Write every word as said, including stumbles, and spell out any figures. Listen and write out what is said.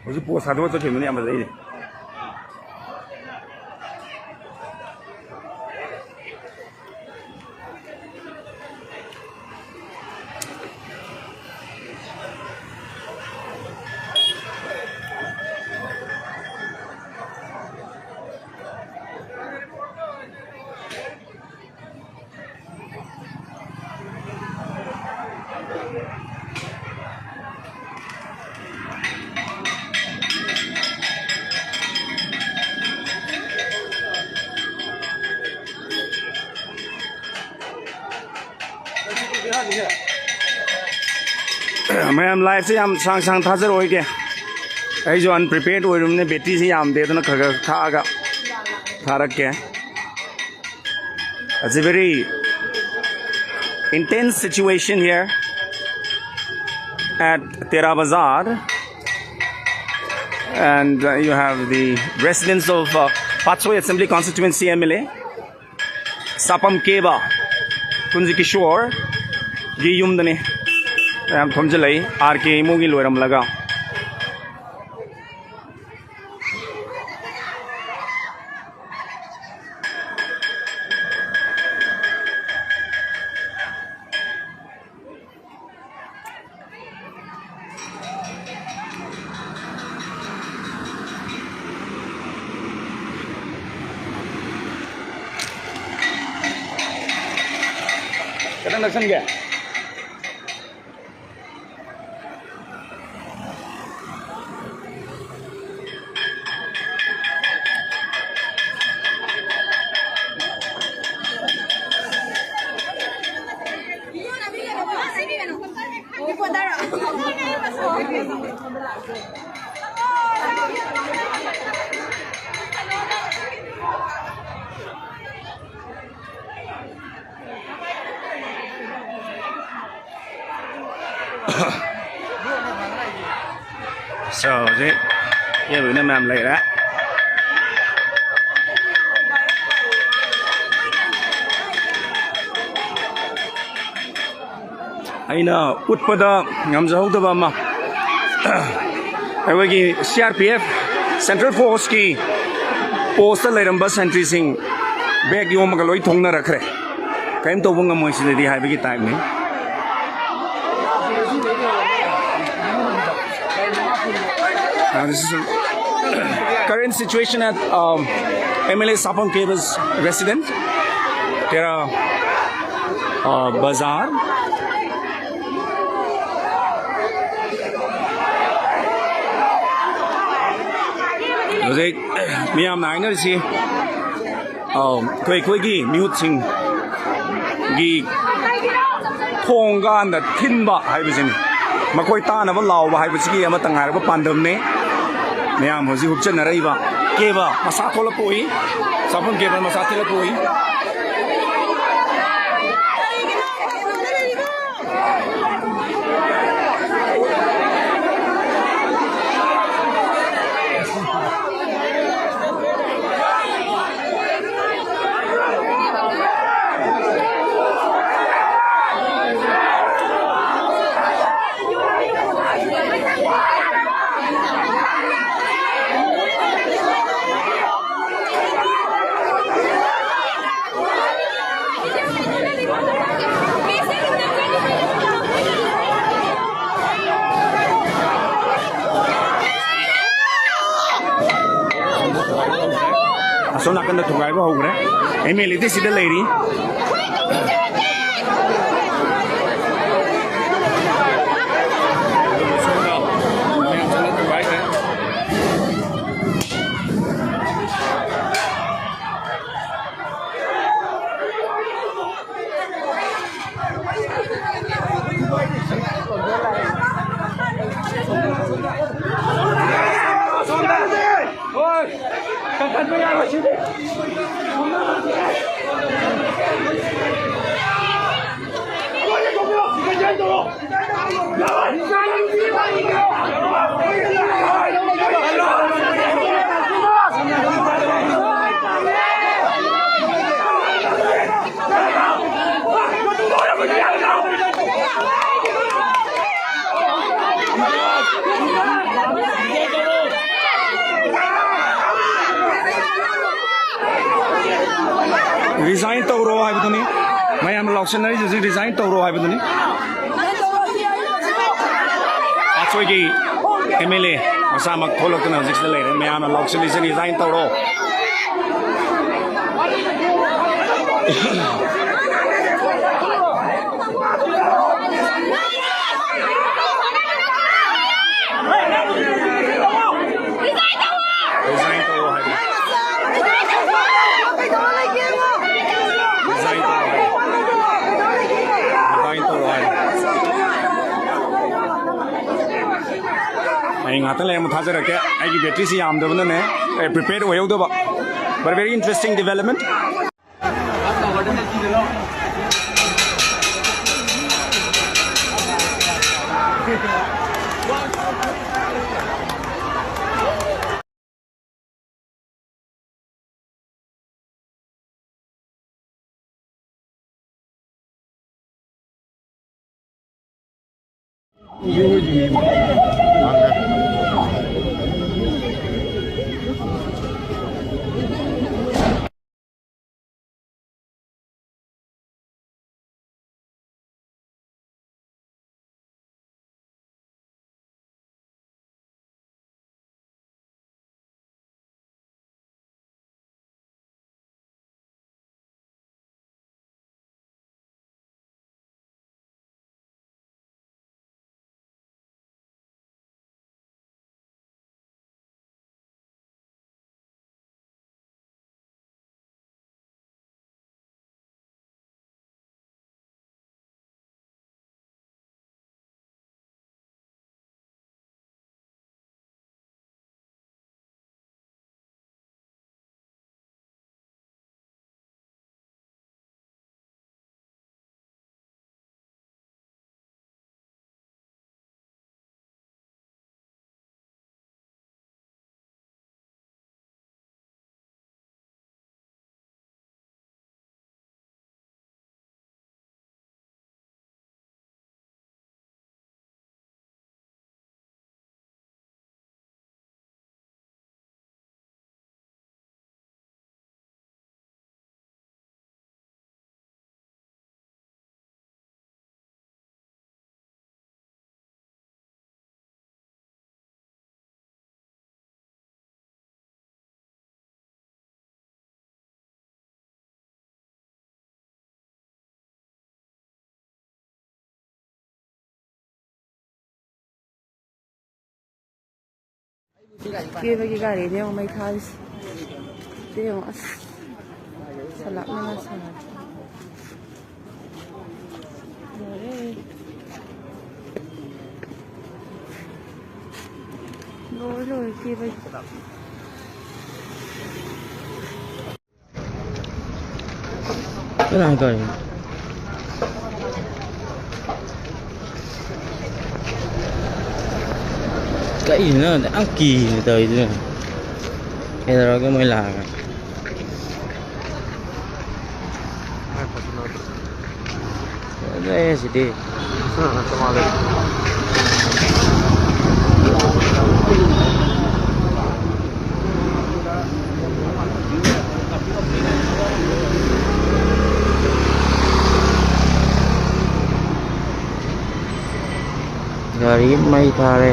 ꯍꯧꯖꯤꯛ ꯄꯣꯁ ꯊꯥꯗꯣꯛꯑ ꯆꯠꯈꯤꯕꯅꯤ ꯌꯥꯝ ꯐꯖꯩꯅꯦ꯫ ꯃꯌꯥꯝ ꯂꯥꯏꯐꯁꯦ ꯌꯥꯝ ꯁꯥꯡ ꯁꯥꯡ ꯊꯥꯖꯔꯛꯑꯣꯏꯒꯦ꯫ ꯑꯩꯁꯨ ꯑꯟꯄ꯭ꯔꯤꯄꯦꯌꯔꯗ ꯑꯣꯏꯔꯨꯕꯅꯤꯅ ꯕꯦꯇ꯭ꯔꯤꯁꯦ ꯌꯥꯝꯗꯦ, ꯑꯗꯨꯅ ꯈꯔ ꯈꯔ ꯊꯥꯛꯑꯒ ꯊꯥꯔꯛꯀꯦ꯫ It's a very intense situation here at Tera Bazar. And uh, you have the residents of uh, Patsoi Assembly Constituency M L A, Sapam Keba, Kunji Kishore, ꯒꯤ ꯌꯨꯝꯗꯅꯤ꯫ ꯃꯌꯥꯝ ꯊꯣꯝꯖꯤꯜꯂꯛꯏ, ꯑꯥꯔ ꯀꯦ ꯏꯃꯨꯒꯤ ꯂꯣꯏꯔꯝꯂꯒ꯫ ꯈꯤꯇꯪ ꯅꯛꯁꯟꯒꯦ꯫ So, ꯍꯧꯖꯤꯛ ꯀꯦꯕꯒꯤꯅ ꯃꯌꯥꯝ ꯂꯩꯔꯦ꯫ ꯑꯩꯅ ꯎꯠꯄꯗ ꯉꯝꯖꯍꯧꯗꯕ ꯑꯃ, ꯑꯩꯈꯣꯏꯒꯤ C R P F Central Forceꯀꯤ postꯇ ꯂꯩꯔꯝꯕ sentryꯁꯤꯡ bag ꯌꯣꯝꯃꯒ ꯂꯣꯏ ꯊꯣꯡꯅꯔꯛꯈ꯭ꯔꯦ꯫ ꯀꯔꯤꯝ ꯇꯧꯕ ꯉꯝꯃꯣꯏ ꯁꯤꯗꯗꯤ ꯍꯥꯏꯕꯒꯤ typeꯅꯤ꯫ Uh, this is a current situation at, um, M L A Sapam Kheba's residence, Tera, uh, Bazaar. ꯍꯧꯖꯤꯛ ꯃꯤꯌꯥꯝꯅ ꯍꯥꯏꯅꯔꯤꯁꯤ, ꯑ, ꯑꯩꯈꯣꯏ, ꯑꯩꯈꯣꯏꯒꯤ ꯃꯤꯍꯨꯠꯁꯤꯡꯒꯤ ꯊꯣꯡꯒꯥꯟꯗ ꯊꯤꯟꯕ ꯍꯥꯏꯕꯁꯤꯅꯤ꯫ ꯃꯈꯣꯏ ꯇꯥꯅꯕ ꯂꯥꯎꯕ ꯍꯥꯏꯕꯁꯤꯒꯤ ꯑꯃꯠꯇ ꯉꯥꯏꯔꯕ ꯄꯥꯟꯗꯝꯅꯤ꯫ ꯃꯌꯥꯝ ꯍꯧꯖꯤꯛ ꯍꯨꯞꯆꯟꯅꯔꯛꯏꯕ ꯀꯦꯕ ꯃꯁꯥ ꯊꯣꯛꯂꯛꯄ ꯎꯏ꯫ ꯆꯥꯐꯝ ꯀꯦꯕ ꯃꯁꯥ ꯊꯣꯛꯂꯛꯄ ꯎꯏ꯫ ꯑꯁꯣꯝ ꯅꯥꯀꯟꯗ ꯊꯨꯒꯥꯏꯕ ꯍꯧꯈ꯭ꯔꯦ꯫ M L A ꯗꯤ ꯁꯤꯗ ꯂꯩꯔꯤ꯫ ꯔꯤꯖꯥꯏꯟ ꯇꯧꯔꯣ ꯍꯥꯏꯕꯗꯨꯅꯤ꯫ ꯃꯌꯥꯝꯅ ꯂꯥꯎꯁꯟꯅꯔꯤꯁꯦ ꯍꯧꯖꯤꯛ ꯔꯤꯖꯥꯏꯟ ꯇꯧꯔꯣ ꯍꯥꯏꯕꯗꯨꯅꯤ꯫ ꯑꯩꯈꯣꯏꯒꯤ ꯑꯦꯝ ꯑꯦꯜ ꯑꯦ ꯃꯁꯥꯃꯛ ꯊꯣꯛꯂꯛꯇꯅ ꯍꯧꯖꯤꯛꯁꯤꯗ ꯂꯩꯔꯦ꯫ ꯃꯌꯥꯝꯅ ꯂꯥꯎꯁꯤꯜꯂꯤꯁꯦ ꯔꯤꯖꯥꯏꯟ ꯇꯧꯔꯣ꯫ ꯔꯤꯖꯥꯏꯟ ꯇꯧꯔꯣ ꯍꯥꯏꯕ꯫ ꯔꯤꯖꯥꯏꯟ ꯇꯧꯔꯣ ꯍꯥꯏꯕ꯫ ꯔꯤꯖꯥꯏꯟ ꯇꯧꯔꯣ ꯍꯥꯏꯕ꯫ ꯑꯩ ꯉꯥꯛꯇꯪ ꯂꯩꯔ ꯑꯃꯨꯛ ꯊꯥꯖꯔꯛꯀꯦ꯫ ꯑꯩꯒꯤ ꯕꯦꯇ꯭ꯔꯤꯁꯤ ꯌꯥꯝꯗꯕꯅꯅꯦ, ꯑꯩ ꯄ꯭ꯔꯤꯄꯦꯌꯔ ꯑꯣꯏꯍꯧꯗꯕ꯫ But very interesting development. ꯀꯦꯕꯒꯤ ꯒꯥꯔꯤꯅꯦ ꯌꯦꯡꯉꯣ ꯃꯩ ꯊꯥꯔꯤꯁꯦ꯫ ꯁꯤ ꯌꯦꯡꯉꯣ ꯑꯁ꯫ ꯁꯂꯥꯛꯅ ꯁꯥꯔꯦ꯫ ꯂꯣꯏꯔꯦ꯫ ꯂꯣꯏꯔꯦ, ꯂꯣꯏꯔꯦ ꯀꯦꯕꯒꯤ꯫ ꯀꯅꯥ ꯀꯧꯔꯤꯅꯣ? ꯀꯩꯅꯣ ꯅꯪ ꯌꯥꯝ ꯀꯤꯅ ꯇꯧꯔꯤꯗꯨꯅ? ꯀꯩꯗꯧꯔꯒꯦ ꯃꯣꯏ ꯂꯥꯛꯑꯒ? ꯐꯖꯩ ꯁꯤꯗꯤ꯫ ꯒꯥꯔꯤ ꯃꯩ ꯊꯥꯔꯦ꯫